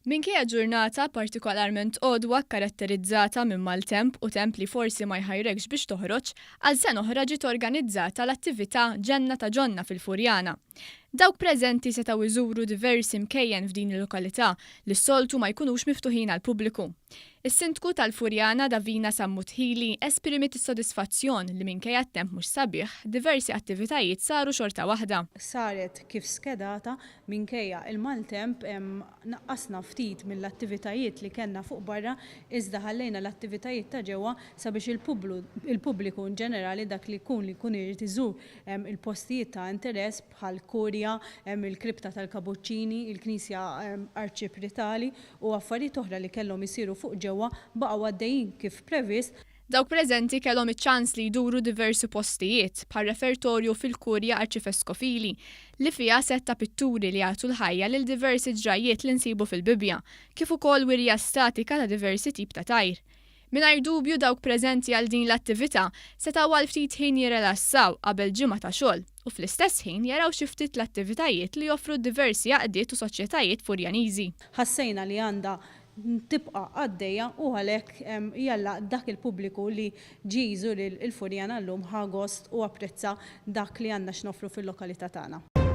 Minkejja ġurnata partikolarment għodwa kkaratterizzata minn maltemp u temp li forsi ma jħajrekx biex toħroġ, għal sena oħra ġiet organizzata l-attività Ġenna ta' Ġonna fil-Furjana. Dawk preżenti setgħu jżuru diversi mkejjen f'din il-lokalità li s-soltu ma jkunux miftuħin għall-pubbliku. Is-Sindku tal-Furjana Davina Sammut Hili esprimiet is-sodisfazzjon li minkejja t-temp mhux sabiħ, diversi attivitajiet saru xorta waħda. Saret kif skedata minkejja il-maltemp, naqqasna ftit mill-attivitajiet li kellna fuq barra iżda ħallejna l-attivitajiet ta' ġewwa sabiex il-pubbliku in ġenerali dak li jkun li jkun irid iżur il-postijiet ta' interess bħall-Kurja, il-Kripta tal-Kabuċċini, il-Knisja Arċipretali u affarijiet oħra li kellhom isiru fuq ġewwa baqgħu għaddejjin kif previst. Dawk preżenti kellhom iċ-ċans li jduru diversi postijiet, bħar-refertorju fil-Kurja Arċiveskofili, li fiha sett ta' pitturi li jagħtu l-ħajja lil diversi ġrajjiet li nsibu fil-Bibbja, kif ukoll wirja statika ta' diversi tip ta' tajr. Mingħajr dubju dawk preżenti għal din l-attività setgħu għal ftit ħin jirrelassaw qabel ġimgħa ta' xogħol u fl-istess ħin jaraw xi ftit l-attivitajiet li joffru d-diversi għaqdiet u soċjetajiet Furjaniżi. Ħassejna li għandha tibqa' għaddejja u għalhekk jalla dak il-pubbliku li ġie jżur il-Furjana llum ħa gost u apprezza dak li għandna x'noffru fil-lokalità tagħna.